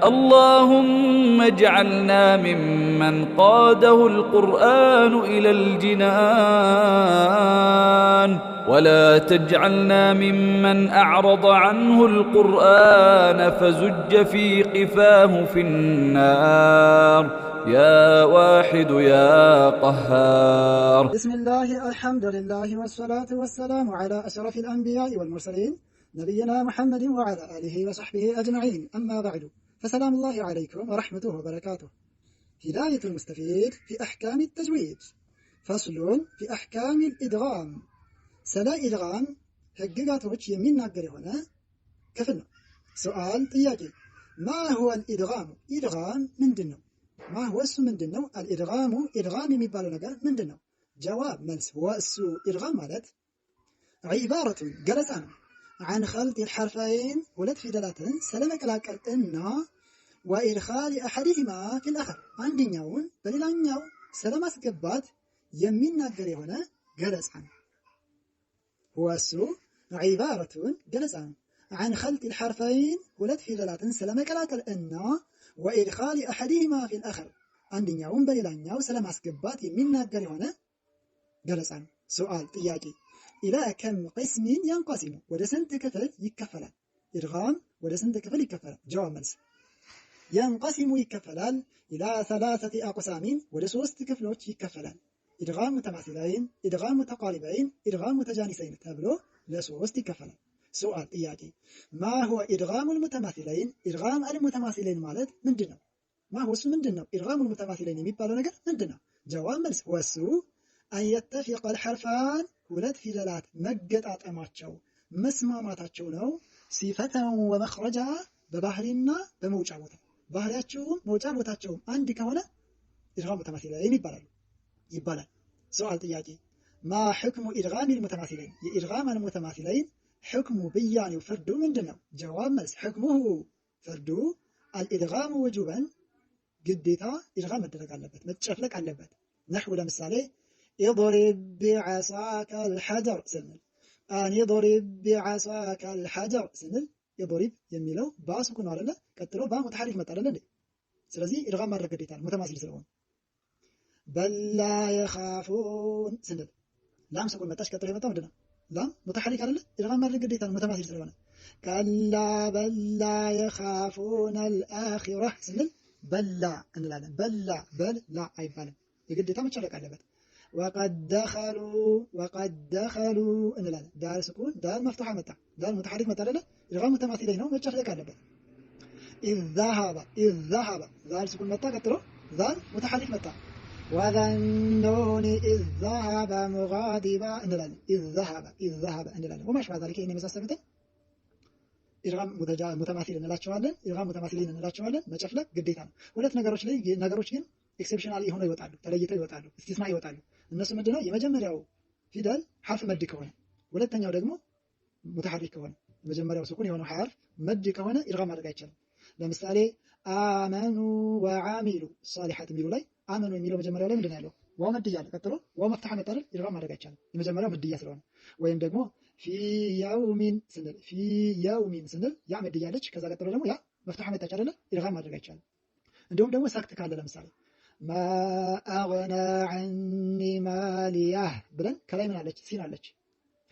اللهم اجعلنا ممن قاده القرآن إلى الجنان، ولا تجعلنا ممن أعرض عنه القرآن فزج في قفاه في النار. يا واحد يا قهار. بسم الله، الحمد لله، والصلاة والسلام على أشرف الأنبياء والمرسلين، نبينا محمد وعلى آله وصحبه أجمعين. أما بعد، فسلام الله عليكم ورحمته وبركاته. هداية المستفيد في أحكام التجويد، فصل في أحكام الإدغام. ስለ ኢድጋም ህግጋቶች የሚናገር የሆነ ክፍል ነው። سؤال ጥያቄ፣ ما هو الإدغام? ኢድጋም ምንድን ነው? ما هو እሱ ምንድን ነው? الإدغام ኢድጋም የሚባለው ነገር ምንድን ነው? جواب መልስ፣ هو እሱ ኢድጋም ማለት عبارة ገለጻ ነው። عن خلط الحرفين ሁለት ፊደላትን ስለመቀላቀል እና وإدخال أحدهما في الآخر አንደኛውን በሌላኛው ስለማስገባት የሚናገር የሆነ ገለጻ ነው። هو እሱ عبارة ገለጻ ነው። عن خلط الحرفين ሁለት ፊደላትን ስለመቀላቀል እና وإدخال أحدهما في الآخر አንደኛውን በሌላኛው ስለማስገባት የሚናገር የሆነ ገለጻ ነው። سؤال ጥያቄ፣ إلى كم قسم ينقسم? ወደ ስንት ክፍል ይከፈላል? ኢድጋም ወደ ስንት ክፍል ይከፈላል? جواب መልስ፣ ينقسم ይከፈላል፣ إلى ثلاثة أقسام ወደ ሶስት ክፍሎች ይከፈላል። إدغام متماثلين፣ إدغام متقاربين፣ إدغام متجانسين ተብሎ ለሶስት ይከፈላል። سؤال ጥያቄ፣ ما هو إدغام المتماثلين? إدغام المتماثلين ማለት ምንድን ነው? ما هو እሱ ምንድን ነው? إدغام المتماثلين የሚባለው ነገር ምንድን ነው? جواب መልስ፣ هو እሱ أن يتفق الحرفان ሁለት ፊደላት መገጣጠማቸው መስማማታቸው ነው። صفة ومخرجا በባህሪና በመውጫ ቦታ፣ ባህሪያቸውም መውጫ ቦታቸውም አንድ ከሆነ إدغام متماثلين ይባላሉ ይባላል። سؤال ጥያቄ፣ ما حكم إدغام المتماثلين? የ إدغام المتماثلين ሕክሙ ብያኔው ፍርዱ ምንድን ነው? جواب መልስ፣ حكمه ፍርዱ الإدغام وجوبا ግዴታ ኢድጋም መደረግ አለበት፣ መጨፍለቅ አለበት። نحو ለምሳሌ اضرب بعصاك الحجر ስንል፣ أن اضرب بعصاك الحجر ስንል اضرب የሚለው باء سكون ነው አይደለ? ቀጥሎ باء متحرك መጣ አይደለ እንዴ? ስለዚህ ኢድጋም ማድረግ ግዴታ ነው متماثل ስለሆነ። بل لا يخافون ስንል لام سكون መጣች። ቀጥሎ የመጣው ምንድን ነው? لام متحرك አይደለ? ኢድጋም ማድረግ ግዴታ ነው متماثل ስለሆነ። كلا بل لا يخافون الآخرة ስንል بل لا እንላለን። بل لا በል ላ አይባልም። የግዴታ መጨለቅ አለበት። وقد دخلوا وقد دخلوا እንላለን። دال سكون دال مفتوحة መጣ፣ دال متحرك መጣ አይደለ? إدغام متماثلين ነው፣ መጨፍለቅ አለበት። إذ ذهب إذ ذهب ذال سكون መጣ፣ ቀጥሎ ذال متحرك መጣ። وذا النون إذ ذهب مغاضبا እንላለን። إذ ذهب إذ ذهب እንላለን። وما أشبه ذلك ይህን የመሳሰሉትን إدغام متماثل እንላቸዋለን። إدغام متماثلين እንላቸዋለን። መጨፍለቅ ግዴታ ነው። ሁለት ነገሮች ላይ ነገሮች ግን exceptional የሆነው ይወጣሉ፣ ተለይተው ይወጣሉ፣ استثناء ይወጣሉ። እነሱ ምንድነው? የመጀመሪያው ፊደል حرف مد ከሆነ፣ ሁለተኛው ደግሞ متحرك ከሆነ። የመጀመሪያው سكون የሆነው حرف مد ከሆነ ኢድጋም ማድረግ አይቻልም። ለምሳሌ آمنوا وعملوا الصالحات የሚሉ ላይ آمنوا የሚለው መጀመሪያው ላይ ምንድን ነው ያለው? واو مدية አለ። ቀጥሎ واو مفتوحة መጣ አይደል? ኢድጋም ማድረግ አይቻልም። የመጀመሪያው مدية ስለሆነ። ወይም ደግሞ في يوم ስንል፣ في يوم ስንል ياء مدية አለች። ከዛ ቀጥሎ ደግሞ ياء مفتوحة መጣች አይደለ? ኢድጋም ማድረግ አይቻልም። እንዲሁም ደግሞ سكت ካለ ለምሳሌ ما أغنى عني ماليه ብለን ከላይ ምን አለች? سين አለች።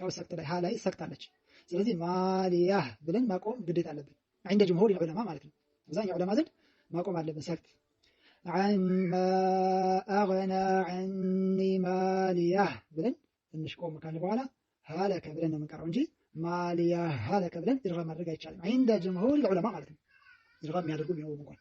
ያው سكت ላይ ሀ ላይ سكت አለች። ስለዚህ ماليه ብለን ማቆም ግዴታ አለብን። عند جمهور العلماء ማለት ነው። አብዛኛው ዑለማ ዘንድ ማቆም አለብን سكت። ما أغنى عني ماليه ብለን ትንሽ ቆም ካልን በኋላ هلك ብለን ነው የምንቀረው እንጂ ماليه هلك ብለን ኢድጋም ማድረግ አይቻልም። عند جمهور العلماء ማለት ነው። ኢድጋም የሚያደርጉ ቢኖሩም እንኳን።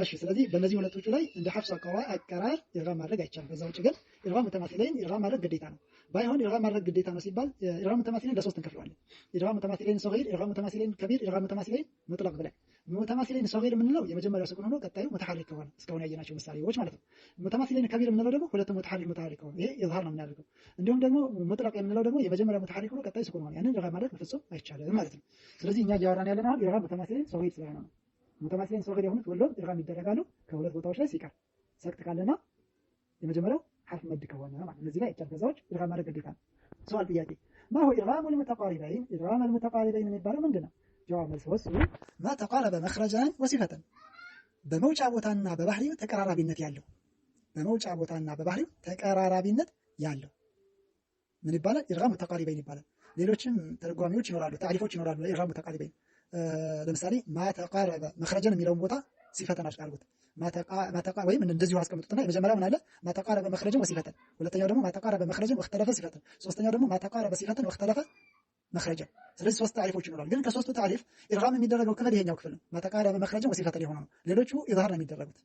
እሺ፣ ስለዚህ በእነዚህ ሁለቶቹ ላይ እንደ ሐፍስ አቀራር ኢድጋም ማድረግ አይቻልም። ከዛ ውጭ ግን إدغام متماثلين ኢድጋም ማድረግ ግዴታ ነው። ባይሆን ኢድጋም ማድረግ ግዴታ ነው ሲባል إدغام متماثلين ለሶስት እንከፍለዋለን። إدغام متماثلين صغير፣ إدغام متماثلين كبير፣ إدغام متماثلين مطلق ብለን። متماثلين صغير የምንለው የመጀመሪያው سكون ሆኖ ቀጣዩ متحرك ከሆነ፣ እስካሁን ያየናቸው ምሳሌዎች ማለት ነው። متماثلين كبير የምንለው ደግሞ ሁለቱም متحرك متحرك ከሆነ ይሄ إظهار ነው የምናደርገው። እንዲሁም ደግሞ مطلق የምንለው ደግሞ የመጀመሪያው متحرك ሆኖ ቀጣዩ سكون ሆነ ያንን ኢድጋም ማድረግ በፍጹም አይቻልም ማለት ነው። ስለዚህ እኛ እያወራን ያለነው አሁን إدغام متماثلين صغير ስለሆነ ነው። متماثلين صغير የሆኑት ሁሉም ኢድጋም ይደረጋሉ ከሁለት ቦታዎች ላይ ሲቀር፣ سكت ካለና የመጀመሪያው حرف مد ከሆነ ማለት እነዚህ ላይ አይቻልም። ከዛ ውጭ ኢድጋም ማድረግ ግዴታ ነው። سؤال ጥያቄ፣ ما هو إدغام المتقاربين? إدغام المتقاربين የሚባለው ምንድን ነው? ጀዋብ መልስ ወሱ ما تقارب مخرجا وصفة በመውጫ ቦታና በባህሪው ተቀራራቢነት ያለው በመውጫ ቦታና በባህሪው ተቀራራቢነት ያለው ምን ይባላል? إدغام متقاربين ይባላል። ሌሎችም ተርጓሚዎች ይኖራሉ፣ ታሪፎች ይኖራሉ ለ إدغام متقاربين። ለምሳሌ ما تقارب مخرجا የሚለውን ቦታ صفة አድርጉት ወይም እንደዚሁ አስቀምጡትና የመጀመሪያው ምን አለ? ما تقارب مخرجا وصفة፣ ሁለተኛው ደግሞ ما تقارب مخرجا واختلف صفة፣ ሶስተኛው ደግሞ ما تقارب صفة واختلف مخرجا። ስለዚህ ሶስት ታሪፎች ይኖራሉ። ግን ከሶስቱ ታሪፍ ኢድጋም የሚደረገው ክፍል ይሄኛው ክፍል ነው። ما تقارب مخرجا وصفة የሆነው ነው። ሌሎቹ ኢዝሃር ነው የሚደረጉት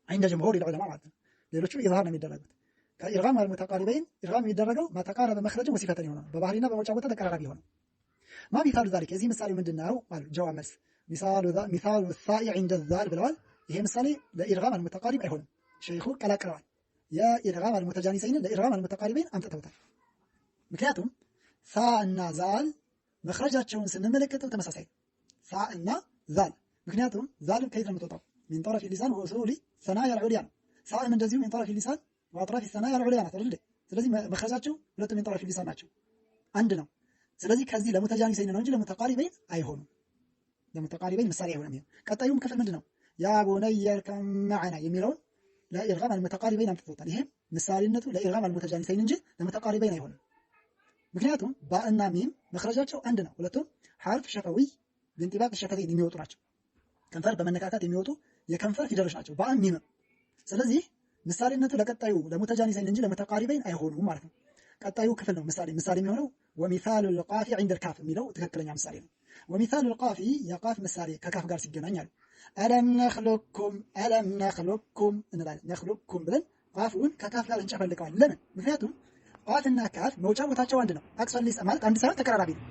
عند جمهور العلماء ማለት ነው። ሌሎቹ ኢዝሃር ነው የሚደረጉት። ከ إدغام المتقاربين ኢድጋም የሚደረገው ما تقارب مخرجا وصفة የሆነው በባህሪና በመውጫ ቦታ ተቀራራቢ የሆነው። ما مثال ذلك የዚህ ምሳሌ ምንድነው አሉ። ጀዋብ መልስ مثال الثاء عند الذال ብለዋል። ይሄ ምሳሌ ለ إدغام المتقارب አይሆንም። ሸይኹ ቀላቅለዋል። የ إدغام المتجانسين ለ إدغام المتقاربين አምጥተውታል። ምክንያቱም ሳ እና ዛል መኽረጃቸውን ስንመለከተው ተመሳሳይ ነው። ሳ እና ዛል ምክንያቱም ዛል ከየት ነው የምትወጣው? من طرف اللسان وأصول الثنايا العليا ነው። ሳም እንደዚሁ من طرف اللسان وأطراف الثنايا العليا ናት አይደል? ስለዚህ መኽረጃቸው ሁለቱም من طرف اللسان ናቸው፣ አንድ ነው። ስለዚህ ከዚህ ለ متجانسين ነው እንጂ ለ متقاربين አይሆኑም። ለ متقاربين ምሳሌ አይሆንም። ይሄ ቀጣዩም ክፍል ምንድን ነው? يا بني اركب معنا የሚለውን ለ إدغام المتقاربين አምጥተውታል። ይሄም ምሳሌነቱ ለ إدغام المتجانسين እንጂ ለ متقاربين አይሆንም። ምክንያቱም ባእና ሚም መኽረጃቸው አንድ ነው። ሁለቱም حرف شفوي بانطباق الشفتين የሚወጡ ናቸው። ከንፈር በመነካካት የሚወጡ የከንፈር ፊደሎች ናቸው ባእም ሚምም። ስለዚህ ምሳሌነቱ ለቀጣዩ ለ متجانسين እንጂ ለ متقاربين አይሆኑም ማለት ነው። ቀጣዩ ክፍል ነው ምሳሌ ምሳሌ የሚሆነው ومثال القاف عند الكاف የሚለው ትክክለኛ ምሳሌ ነው። ومثال القاف የቃፍ ምሳሌ ከካፍ ጋር ሲገናኝ አሉ ألم نخلقكم ألم نخلقكم እንላለን። نخلقكم ብለን ቃፍውን ከካፍ ጋር እንጨፈልቀዋለን። ለምን? ምክንያቱም ቃፍና ካፍ መውጫ ቦታቸው አንድ ነው። أقصى اللسان ማለት አንድ ሳይሆን ተቀራራቢ ነው።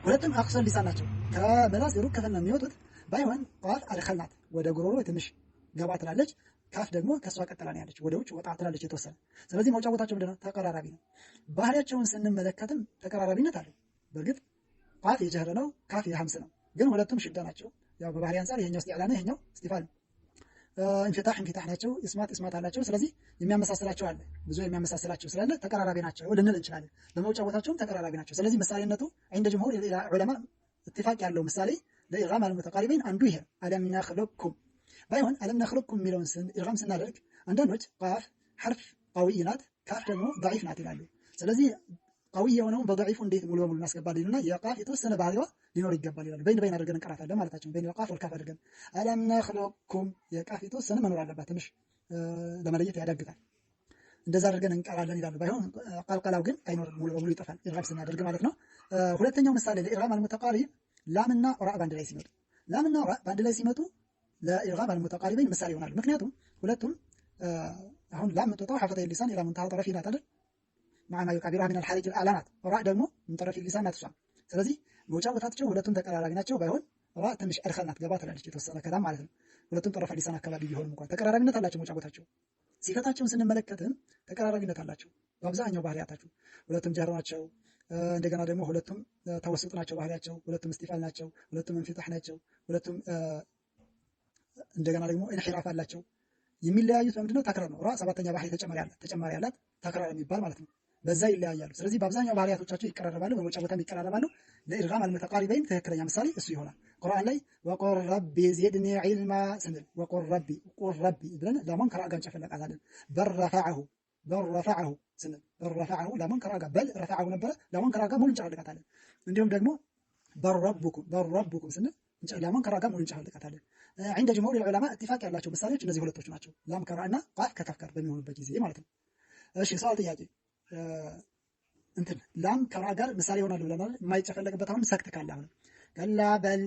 ሁለቱም أقصى اللسان ናቸው። ከምላስ ሩቅ ክፍል ነው የሚወጡት። ባይሆን ቃፍ أدخل ናት፣ ወደ ጉሮሮ ትንሽ ገባ ትላለች። ካፍ ደግሞ ከእሷ ቀጥላ ነው ያለች፣ ወደ ውጭ ወጣ ትላለች የተወሰነ። ስለዚህ መውጫ ቦታቸው ምንድነው? ተቀራራቢ ነው። ባህሪያቸውን ስንመለከትም ተቀራራቢነት አለው። በእርግጥ ቃፍ የ جهر ነው፣ ካፍ የ همس ነው። ግን ሁለቱም شدة ናቸው። ያው በባህሪ አንጻር ይሄኛው استعلاء ነው፣ ይሄኛው استفال ነው። انفتاح انفتاح ናቸው። إصمات إصمات አላቸው። ስለዚህ የሚያመሳስላቸው አለ፣ ብዙ የሚያመሳስላቸው ስላለ ተቀራራቢ ናቸው ልንል እንችላለን። በመውጫ ቦታቸውም ተቀራራቢ ናቸው። ስለዚህ ምሳሌነቱ عند جمهور العلماء اتفاق ያለው ምሳሌ ለ إدغام المتقاربين አንዱ ይሄ ألم نخلقكم ባይሆን ألم نخلقكم የሚለውን ኢድጋም ስናደርግ አንዳንዶች ቃፍ حرف قوي ናት፣ ካፍ ደግሞ ضعيف ናት ይላሉ። ስለዚህ قوي የሆነውን በ ضعيف ኡ እንዴት ሙሉ በሙሉ እናስገባለን ይሉና የቃፍ የተወሰነ ባህሪዋ ሊኖር ይገባል ይላሉ። بين بين አድርገን እንቀራታለን ማለታቸው بين القاف والكاف አድርገን ألم نخلقكم የቃፍ የተወሰነ መኖር አለባት፣ ትንሽ ለመለየት ያዳግታል። እንደዛ አድርገን እንቀራለን ይላሉ። ባይሆን ቀልቀላው ግን አይኖርም፣ ሙሉ በሙሉ ይጠፋል ኢድጋም ስናደርግ ማለት ነው። ሁለተኛው ምሳሌ ለ إدغام المتقارب ላምና ራ ባንድ ላይ ሲመጡ ላምና ራ ባንድ ላይ ሲመጡ ለ إدغام المتقاربين ምሳሌ ይሆናሉ። ምክንያቱም ሁለቱም አሁን ላም የምትወጣው حافتي اللسان إلى منتهى طرفه ናት አይደል? مع ما يقابلها من الحالج الأعلى ናት። ራ ደግሞ من طرف اللسان ናት እሷም። ስለዚህ መውጫ ቦታቸው ሁለቱም ተቀራራቢ ናቸው። ባይሆን ራ ትንሽ أدخل ናት፣ ገባ ትላለች የተወሰነ ከላም ማለት ነው። ሁለቱም طرف اللسان አካባቢ ቢሆንም እንኳን ተቀራራቢነት አላቸው መውጫ ቦታቸው። ሲፈታቸውን ስንመለከትም ተቀራራቢነት አላቸው በአብዛኛው ባህሪያታቸው። ሁለቱም جهر ናቸው። እንደገና ደግሞ ሁለቱም توسط ናቸው ባህሪያቸው። ሁለቱም استفال ናቸው። ሁለቱም انفتاح ናቸው። ሁለቱም እንደገና ደግሞ انحراف አላቸው። የሚለያዩት በምንድነው? تكرار ነው። ራ ሰባተኛ ባህሪ ተጨማሪ አላት تكرار የሚባል ማለት ነው። በዛ ይለያያሉ። ስለዚህ በአብዛኛው ባህሪያቶቻቸው ይቀራረባሉ፣ በመውጫ ቦታም ይቀራረባሉ። ለ إدغام المتقاربين ትክክለኛ ምሳሌ እሱ ይሆናል። ቁርአን ላይ وقل رب زدني علما ስንል وقل رب قل رب ብለን ላሟን ከራ ጋር እንጨፈለቃታለን። بل رفعه بل رفعه ስንል بل رفعه ላሟን ከራ ጋር بل رفعه ነበረ ላሟን ከራ ጋር ሙሉ እንጨፈልቃታለን። እንዲሁም ደግሞ بل ربكم بل ربكم ስንል ላሟን ከራ ጋር ሙሉ እንጨፈልቃታለን። عند جمهور العلماء اتفاق ያላቸው ምሳሌዎች እነዚህ ሁለቶች ናቸው። ላም ከራ እና ቃፍ ከካፍ ጋር በሚሆኑበት ጊዜ ማለት ነው። እሺ سؤال ጥያቄ እንትን ላም ከራ ጋር ምሳሌ ይሆናሉ ብለናል። የማይጨፈለቅበት አሁን سكت ካለ አሁን كلا بل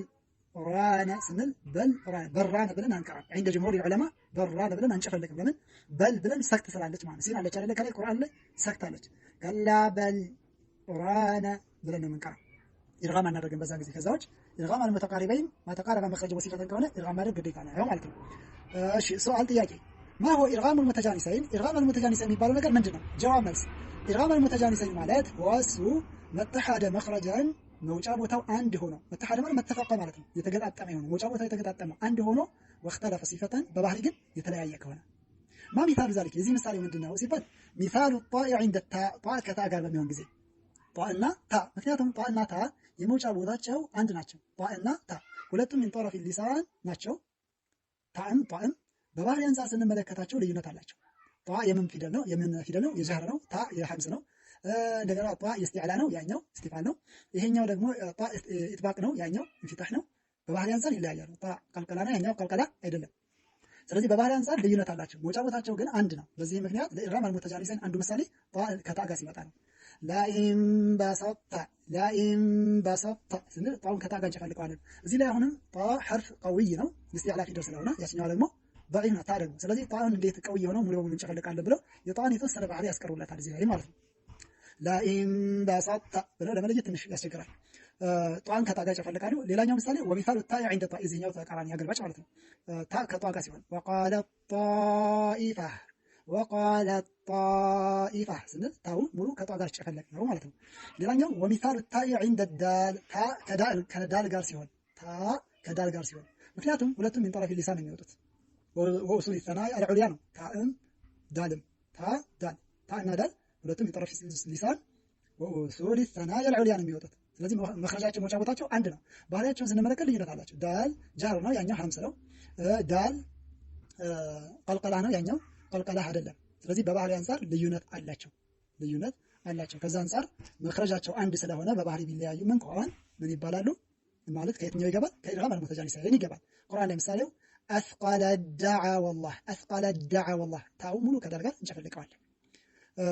ران ስንል بل بل ران ብለን አንቀራም። عند جمهور العلماء بل ران ብለን አንጨፈልቅም። ለምን بل ብለን سكت ስላለች ማለት ሲን አለች አይደለ? ከላይ ቁርአን ላይ سكت አለች። كلا بل ران ብለን ነው የምንቀራው። ኢድጋም አናደርግም በዛ ጊዜ። ከዛ ውጭ إدغام المتقاربين ما تقارب مخرجا وصفة ከሆነ ኢድጋም ማድረግ ግዴታ ነው ማለት ነው። እሺ سؤال ጥያቄ ما هو إدغام المتجانسين إدغام المتجانسين የሚባለው ነገር ምንድን ነው? ጀዋብ መልስ إدغام المتجانسين ማለት ወሱ ما اتحد مخرجا መውጫ ቦታው አንድ ሆኖ ما اتحد ማለት ما اتفق ማለት ነው። የተገጣጠመ የሆነ መውጫ ቦታው የተገጣጠመ አንድ ሆኖ واختلف صفة በባህሪ ግን የተለያየ ከሆነ ما مثال ذلك የዚህ ምሳሌ ምንድን ነው ሲባል مثال الطاء عند التاء ጣ ከታ ጋር በሚሆን ጊዜ ጧ እና ታ። ምክንያቱም ጧ እና ታ የመውጫ ቦታቸው አንድ ናቸው። ጧ እና ታ ሁለቱም من طرف اللسان ናቸው። ታእም ጧእም በባህሪ አንጻር ስንመለከታቸው ልዩነት አላቸው። ጧ የምን ፊደል ነው? የምን ፊደል ነው? የ جهر ነው። ታ የ همس ነው። እንደገና ጧ የ استعلاء ነው፣ ያኛው استفال ነው። ይሄኛው ደግሞ ጧ إطباق ነው፣ ያኛው انفتاح ነው። በባህሪ አንጻር ይለያያሉ። ጧ قلقلة ነው፣ ያኛው قلقلة አይደለም። ስለዚህ በባህሪ አንጻር ልዩነት አላቸው። መውጫ ቦታቸው ግን አንድ ነው። በዚህ ምክንያት ለ إدغام المتجانسين አንዱ ምሳሌ ጧ ከታ ጋር ሲመጣ ነው። لئن بسطت لئن بسطت ስንል ጣውን ከታ ጋር እንጨፈልቀዋለን። እዚህ ላይ አሁንም ጣ حرف قوي ነው፣ استعلاء ፊደል ስለሆነ፣ ያችኛዋ ደግሞ ضعيف ናት ታ ደግሞ። ስለዚህ ጣውን እንዴት قوي የሆነው ሙሉ በሙሉ እንጨፈልቃለን ብለው የጣን የተወሰነ ባህሪ ያስቀሩለታል እዚህ ላይ ማለት ነው። لئن بسطت ብለው ለመለየት ትንሽ ያስቸግራል። ጧን ከታ ጋር ይጨፈልቃሉ። ሌላኛው ምሳሌ ومثال التاء عند الطاء፣ የዚህኛው ተቃራኒ አገልባጭ ማለት ነው። ታ ከጧ ጋር ሲሆን وقالت طائفة وقالت طائفة ስንል ታውን ሙሉ ከጧ ጋር ጨፈለቅ ነው ማለት ነው። ሌላኛው ومثال التاء عند الدال፣ ታ ከዳል ጋር ሲሆን፣ ታ ከዳል ጋር ሲሆን፣ ምክንያቱም ሁለቱም من طرف اللسان ነው የሚወጡት፣ وأصول الثنايا العليا ነው። ታእም ዳልም፣ ታ ዳል፣ ታ እና ዳል ሁለቱም من طرف اللسان وأصول الثنايا العليا ነው የሚወጡት። ስለዚህ መኽረጃቸው መውጫ ቦታቸው አንድ ነው። ባህሪያቸውን ስንመለከት ልዩነት አላቸው። ዳል جهر ነው፣ ያኛው همس ነው። ዳል قلقلة ነው፣ ያኛው قلقلة አይደለም። ስለዚህ በባህሪ አንጻር ልዩነት አላቸው፣ ልዩነት አላቸው። ከዛ አንጻር መኽረጃቸው አንድ ስለሆነ በባህሪ ቢለያዩ እንኳን ምን ይባላሉ? ማለት ከየትኛው ይገባል? ከ إدغام المتجانسين ይገባል። ቁርአን ላይ ምሳሌው أثقلت دعوا الله أثقلت دعوا الله፣ ታው ሙሉ ከዳል ጋር እንጨፈልቀዋለን።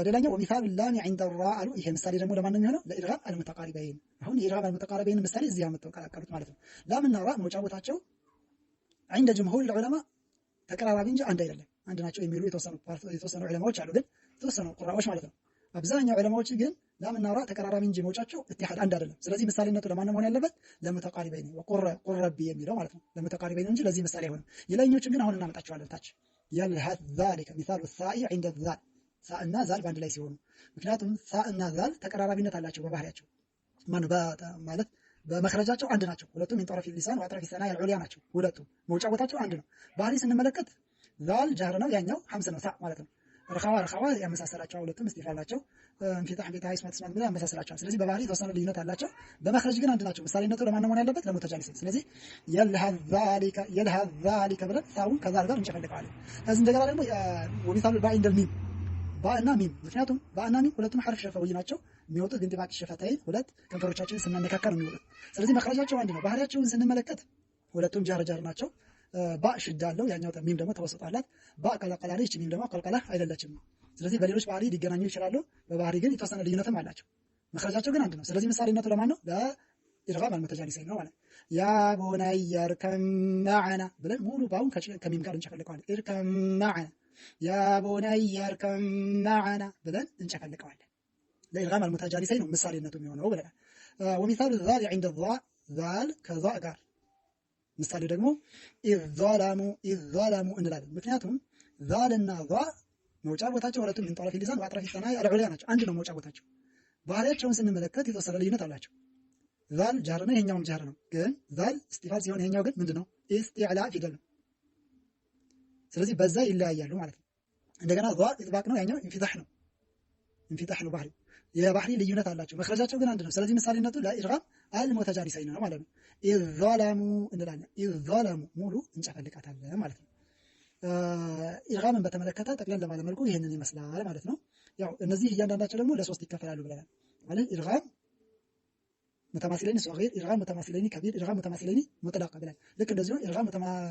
ሌላኛው ومثال اللام عند الراء አሉ። ይሄ ምሳሌ ደግሞ ለማን ነው የሚሆነው? ለ إدغام المتقاربين። አሁን የ إدغام المتقاربين ምሳሌ እዚህ አመጣው ቀላቀሉት ማለት ነው። ላምና ራ መውጫ ቦታቸው عند جمهور العلماء ተቀራራቢ እንጂ አንድ አይደለም። አንድ ናቸው የሚሉ የተወሰኑ ዑለማዎች አሉ፣ ግን የተወሰኑ ቁራዎች ማለት ነው። አብዛኛው ዑለማዎች ግን ላምና ራ ተቀራራቢ እንጂ መውጫቸው اتحاد አንድ አይደለም። ስለዚህ ምሳሌነቱ ለማን መሆን ያለበት? ለ متقاربين وقل ربي የሚለው ማለት ነው። ለ متقاربين እንጂ ለዚህ ምሳሌ አይሆንም። የላይኞቹን ግን አሁን እናመጣቸዋለን ታች። يلهث ذلك مثال الثاء عند الذال፣ ሳ እና ዛል በአንድ ላይ ሲሆኑ፣ ምክንያቱም ሳ እና ዛል ተቀራራቢነት አላቸው በባህሪያቸው፣ ማነው ማለት በመኽረጃቸው አንድ ናቸው። ሁለቱም من طرف اللسان وأطراف الثنايا العليا ናቸው። ሁለቱም መውጫ ቦታቸው አንድ ነው። ባህሪ ስንመለከት ዛል جهر ነው፣ ያኛው همس ነው፣ ሳ ማለት ነው። رخاوة رخاوة ያመሳሰላቸዋል። ሁለቱም استفال ናቸው። انفتاح انفتاح صمت صمت ያመሳሰላቸዋል። ስለዚህ በባህሪ የተወሰነ ልዩነት አላቸው። በ مخرج ግን አንድ ናቸው። ምሳሌነቱ ለማን መሆን ያለበት? ለ متجانسين። ስለዚህ يلهث ذلك يلهث ذلك ብለን ሳውን ከዛል ጋር እንጨፈልቀዋለን። ከዚህ እንደገና ደግሞ ومثال الباء عند الميم፣ ባ እና ሚም፣ ምክንያቱም ባ እና ሚም ሁለቱም حرف شفوي ናቸው። የሚወጡት بانطباق الشفتين፣ ሁለት ከንፈሮቻችንን ስናነካካ ነው የሚወጡት። ስለዚህ መኽረጃቸው አንድ ነው። ባህሪያቸውን ስንመለከት ሁለቱም جهر جهر ናቸው። ባ شدة አለው፣ ያኛው ሚም ደግሞ توسط አላት። ባ قلقلة ነች፣ ሚም ደግሞ قلقلة አይደለችም። ስለዚህ በሌሎች ባህሪ ሊገናኙ ይችላሉ። በባህሪ ግን የተወሰነ ልዩነትም አላቸው። መኽረጃቸው ግን አንድ ነው። ስለዚህ ምሳሌነቱ ለማን ነው? ለ إدغام المتجانسين ነው ማለት። يا بني اركب معنا ብለን ሙሉ ባውን ከሚም ጋር እንጨፈልቀዋለን። اركب معنا يا بني اركب معنا ብለን እንጨፈልቀዋለን። ለ إدغام المتجانسين ነው ምሳሌነቱ የሚሆነው ብለናል። ومثال الذال عند الظاء፣ ዛል ከዛ ጋር ምሳሌ ደግሞ إذ ظلموا إذ ظلموا እንላለን። ምክንያቱም ዛልና ዛ መውጫ ቦታቸው ሁለቱም من طرف اللسان وأطراف الثنايا العليا ናቸው። አንድ ነው መውጫ ቦታቸው። ባህሪያቸውን ስንመለከት የተወሰነ ልዩነት አላቸው። ዛል جهر ነው፣ ይሄኛውም جهر ነው። ግን ዛል استفال ሲሆን ይሄኛው ግን ምንድን ነው? استعلاء ፊደል ነው። ስለዚህ በዛ ይለያያሉ ማለት ነው። እንደገና ዛ إطباق ነው፣ ያኛው انفتاح ነው። انفتاح ነው ባህሪ፣ የባህሪ ልዩነት አላቸው። መኽረጃቸው ግን አንድ ነው። ስለዚህ ምሳሌነቱ ለ إدغام المتجانسين ነው ማለት ነው። إذ ظلموا እንላለን። إذ ظلموا ሙሉ እንጨፈልቃታለን ማለት ነው። ኢድጋምን በተመለከተ ጠቅለል ባለ መልኩ ይህንን ይመስላል ማለት ነው። ያው እነዚህ እያንዳንዳቸው ደግሞ ለሶስት ይከፈላሉ ብለናል። ማለት إدغام متماثلين صغير፣ إدغام متماثلين كبير፣ إدغام متماثلين مطلق ብለን፣ ልክ እንደዚሁ إدغام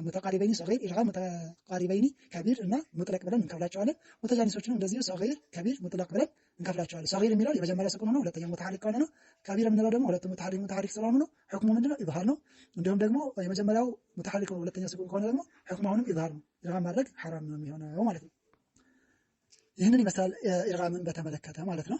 متقاربين صغير፣ إدغام متقاربين كبير እና مطلق ብለን እንከፍላቸዋለን። ሙተጃኒሶችንም እንደዚሁ صغير፣ كبير፣ مطلق ብለን እንከፍላቸዋለን። صغير የሚለው የመጀመሪያ سكون ሆኖ ሁለተኛው متحرك ከሆነ ነው። كبير የምንለው ደግሞ ሁለቱም متحرك متحرك ስለሆኑ ነው። ሕክሙ ምንድነው? إظهار ነው። እንዲሁም ደግሞ የመጀመሪያው متحرك ሁለተኛው سكون ከሆነ ደግሞ ሕክሙ አሁንም إظهار ነው። ኢድጋም ማድረግ ሐራም ነው የሚሆነው ማለት ነው። ይህንን ይመስላል ኢድጋምን በተመለከተ ማለት ነው።